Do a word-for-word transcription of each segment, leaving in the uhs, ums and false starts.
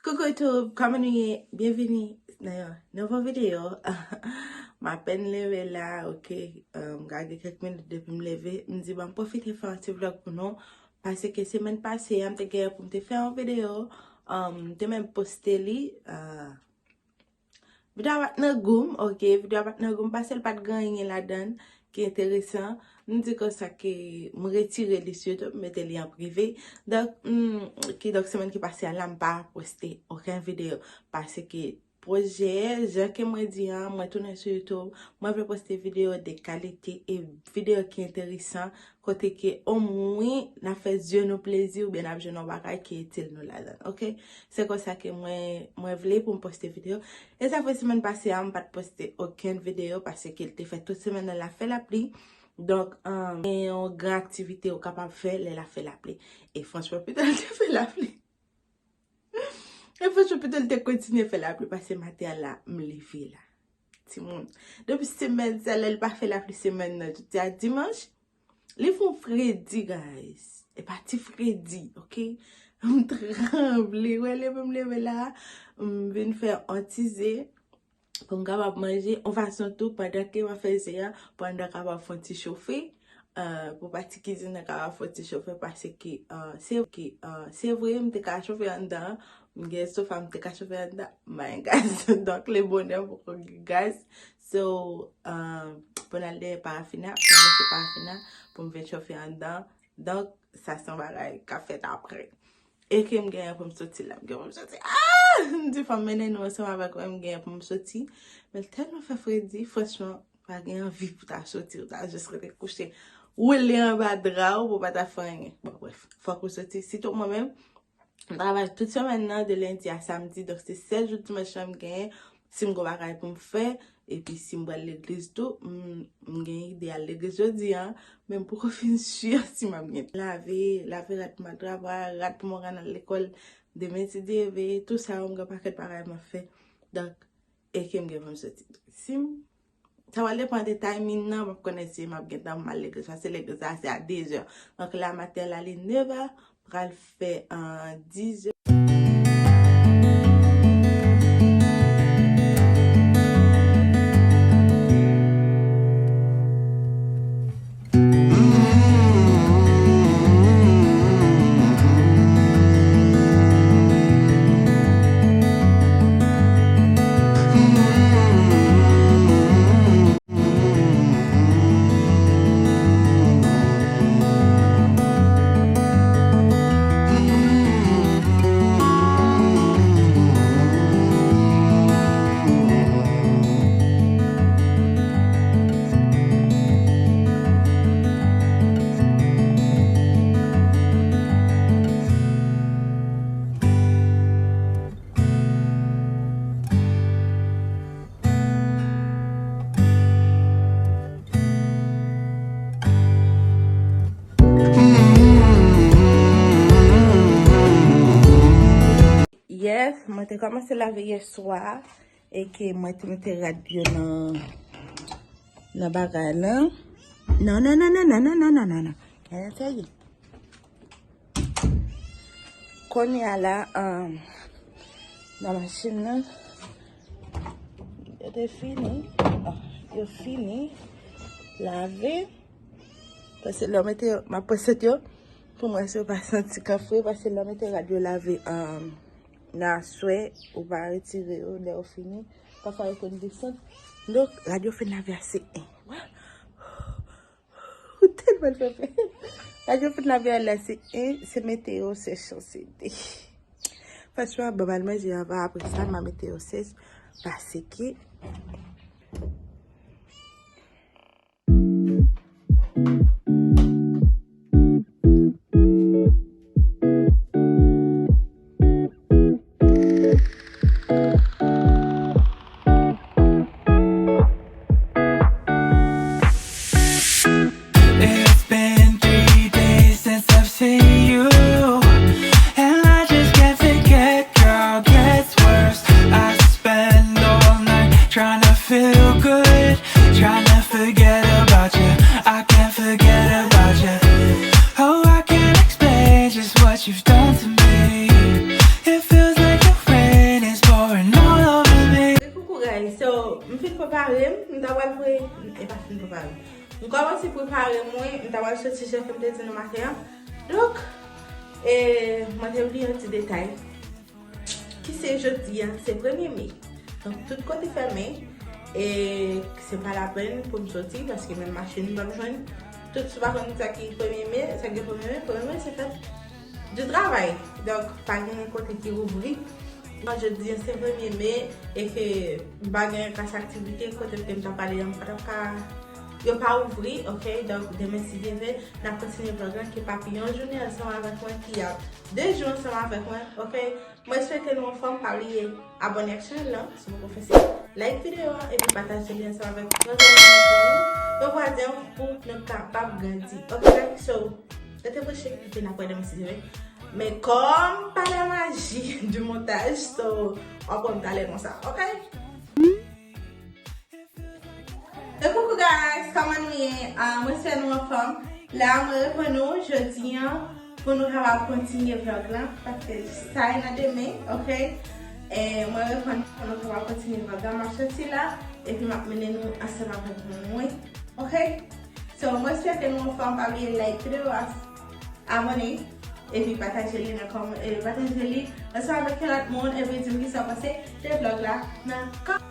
Coucou YouTube, kòman nou ye? Byenvini nan yon nouvo videyo. M apèn leve la, oke. Um, gade kèk minit depi m leve. M di, ban m pwofite fè yon ti vlog pou nou. Paske semèn pase a, m te genyen pou m te fè yon videyo. Um, m te menm poste li. Uh, videyo a pa t nan gou m, oke. Videyo a pa t nan gou m, paske l pa t gen anyen ladan l ki enteresan. M di konsa ke m retire li sou YouTube, m mete li an prive. Donk, mm, kidonk semèn ki pase a la, m pa poste okenn videyo. Paske pwojè, jan ke mwen di an, mwen tounen sou YouTube, mwen vle poste videyo de kalite e videyo ki enteresan, kote ke omwen n ap fè zye nou plezi oubyen n ap jwenn yon bagay ki itil nou ladan l, oke? Se konsa ke mwen, mwen vle pou m poste videyo. E sa fè semèn pase a, m pa t poste okenn videyo paske l te fè tout semèn nan l ap fè lapli. Donk, um, gen yon gran aktivite ou kapab fè lè l ap fè lapli. E franchman, pito l te fè lapli. E franchman, pito l te kontinye fè lapli paske maten an la, m leve la. Timoun. Depi semèn sa, lè l pa fè lapli semèn nan, jodi a dimanch, li fè yon fredi, guys. E pa ti fredi, oke? M tranble. Wè, leve m leve la, m vin fè yon ti ze pou m kapab manje. Yon fason tou, pandan ke m ap fè ze a, pou anndan kapab fè yon ti chofe, euh, pou pati kizin nan kapab fè yon ti chofe, paske, euh, se, ke, euh, se vre, m te ka chofe anndan, m gen sofa, m te ka chofe anndan, my guys, donk le bonè poko gen gaz. So, euh, pou n al dèyè parafina, pou n al achte parafina, pou m vin chofe anndan. Donk, sa se yon bagay k ap fèt apre. E ke m genyen pou m soti la, m gen pou m soti. Ah! M di fò m mennen nou ansanm avèk mwen, m genyen pou m soti. Men l tèlman fè fredi, franchman, pa gen anvi pou ta soti, ou ta jis rete kouche. Woule anba dra w pou w pa ta fè anyen. Bon, bref, fòk ou soti. Sitou mwen menm, m travay tout semèn nan, de lendi a samdi, donk se sèl jou dimanch lan m genyen. Si m gon bagay pou m fè, epi si m pral legliz tou, m, m gen ide al legliz jodi a, men m poko fin si si m ap gen lave, lave rad pou m al travay, rad pou m al lekòl, demen si Dye vle, tou sa yo m gen pakèt bagay m ap fè. Donk, e ke m gen pou m soti. Si m Sa pral depann de timing nan, m ap konnen si m ap gentan m al legliz, paske legliz la se a dezè. Donk la maten la li nevè, pral fè, euh, dizè. Yes, mwen te kòmanse lave yè swa e ke mwen te mete rad yo nan, nan bagay lan. Non, non, non. Gade sa ye. Kounye a la, um, nan machin nan, yo te fini, ah, yo fini lave. Paske lè w mete yo, m ap pran sant yo, pou mwen si yo pa santi kanfre, paske lè w mete rad yo lave, um, nan aswè, ou pa retire yo, lè yo fini, pafwa yo konn desann. Donk, rad yo fin lave a se en. Ou tèlman fè fè. Laj yo fin lave a la se en, se mete yo sèch an se de. Franchman, ban m al manje anvan, apre sa, m a mete yo sèch, paske It's been three days since I've seen you, and I just can't take it, girl, gets worse. I spend all night trying to Prepare m, m ta pral pre-, e pa fin prepare m. M kòmanse prepare mwen, m ta pral soti jan ke m te di nou maten an. Donk, e, mwen te bliye yon ti detay. Ki se jodi a, se premye me. Donk, tout kote fèmen, e se pa lapèn pou m soti, paske menm machin m p ap jwenn. Tout, si w pa konn sa ki premye me, sa ki gen premye me, premye me se fèt di travay. Donk, pa gen kote ki ouvri. Bon, jodi a se premye me, e ke m pa gen klas aktivite, kote ke m t ap pale an, m pa t ap ka, yo pa ouvri, oke? Donk, demen, si Dye vle, n ap kontinye vlog lan, ke papi yon jounen ansanm avèk mwen, ki ap de jou ansanm avèk mwen, oke? Mwen swete nou anfòm, pa bliye abòne ak chanèl lan, si w poko fè sa, like videyo a, epi pataje li ansanm avèk yon zanmi nou, yon vwazen w, pou nou kapab grandi. Oke, guys? So, rete branche, epi n ap wè demen si Dye vle. Men kòm pa la maji di montaj, so, w ap wè m talè konsa, oke? E koukou guys, kòman nou ye? Ah, mwen swete nou anfòm. La, mwen reprann nou jodi an pou nou kapab kontinye vlog lan, paske sa e nan demen, oke? E mwen reprann nou pou nou kapab kontinye vlog lan. M ap soti la, epi m ap mennen nou ansanm avèk mwen, oke? So, mwen swete nou anfòm, pa bliye like videyo a, abòne, epi pataje li nan kòm-, e pataje li ansanm avèk yon lòt moun, epi di m kisa w panse de vlog la nan kòm-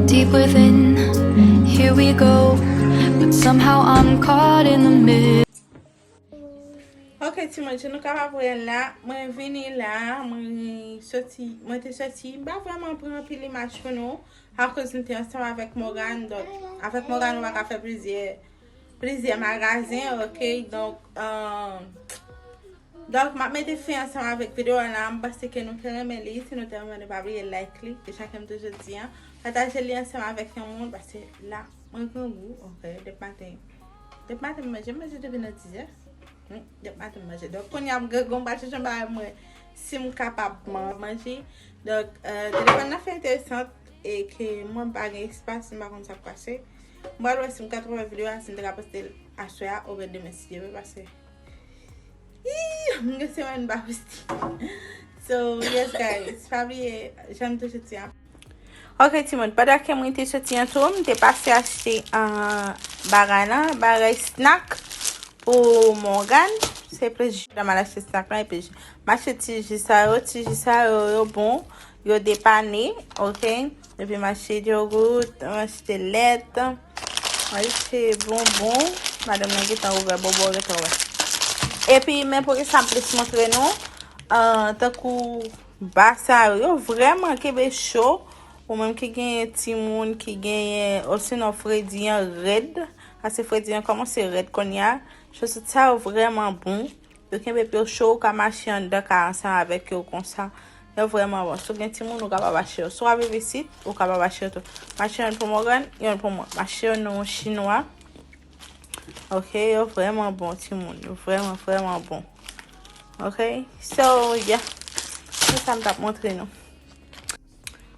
Deep within, here we go. But somehow I'm caught in the middle. Ok, timoun, jan nou kapab wè la, mwen vini la, mwen soti, mwen te soti, m pa vrèman pran anpil imaj pou nou, akoz m te ansanm avèk Morgan, donk, avèk Morgan, ou pa ka fè plizyè, plizyè magazen, ok, donk, euh, donk, m ap mete fen ansanm avèk videyo a la, m panse ke nou te renmen li, si nou te renmen, nou pa bliye like li, e jan ke m toujou di an, pataje li ansanm avèk yon moun, paske la, mwen grangou, ok, depi maten, depi maten m manje, m manje depi nan dizè. Hmm, depi maten m manje. Donk, kounye a m grangou, m pral chèche yon bagay mwen, si m kapab man-, manje. Donk, euh, telefòn nan fè enteresan e ke mwen m pa gen espas, m pa konn sa k pase. M pral wè si m ka twouve videyo a, si m te ka poste l aswè a, oubyen demen, si Dye vle, paske, ih, m gen semèn m pa poste. So, yes, guys, pa bliye, jan m toujou di a, Ok, timoun, pandan ke mwen te soti an tou, m te pase achte, ah, bagay lan, bagay snack pou Morgan. Se plis jus la m al achte snack lan, epi m achte ti jus sa yo, ti jus sa yo, yo bon, yo depane, ok? Epi m achte yogout, m achte lèt, m achte bonbon. Madanm nan gentan ouvè, Bobo gentan ouvè. Epi, men pou ki sa m plis montre nou, ah, tankou ba sa yo, yo vrèman kenbe cho. Ou menm ki genyen timoun ki genyen, osinon fredi an rèd, paske fredi an kòmanse rèd kounye a, cho sa yo vrèman bon. Yo kenbe pye w cho, ou ka mache anndan kay ansanm avèk yo konsa. Yo vrèman bon. Si w gen timoun, ou kapab achte yo. Si w ap viv isit, ou kapab achte yo tou. M achte youn pou Morgan, youn pou mwen. M achte youn nan yon chinwa. Ok, yo vrèman bon, timoun. Yo vrèman, vrèman bon. Ok? So, yeah. Se sa m t ap montre nou.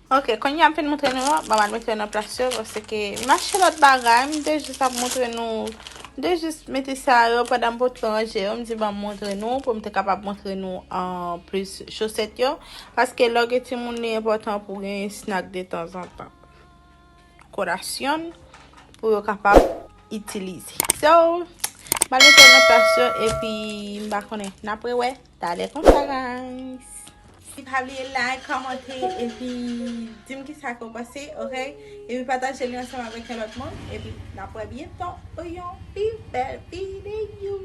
Ok, kounye a m fin montre nou yo, ban m al mete yo nan plas yo, paske m achte lòt bagay, m te jis ap montre nou M te jis mete sa yo pandan m pot ranje yo. M di ban m montre nou pou m te kapab montre nou an plis chosèt yo. Paske lè w gen timoun li enpòtan pou gen snack detanzantan. Kolasyon pou yo kapab itilize. So, m al mete l nan plas yo epi m pa konnen. N ap rewè talè konsa, guys. Si pa bliye like, kòmante epi di m kisa ke w panse, ok? Epi pataje li ansanm avèk yon lòt moun. Epi n ap wè byento pou yon pi bèl videyo.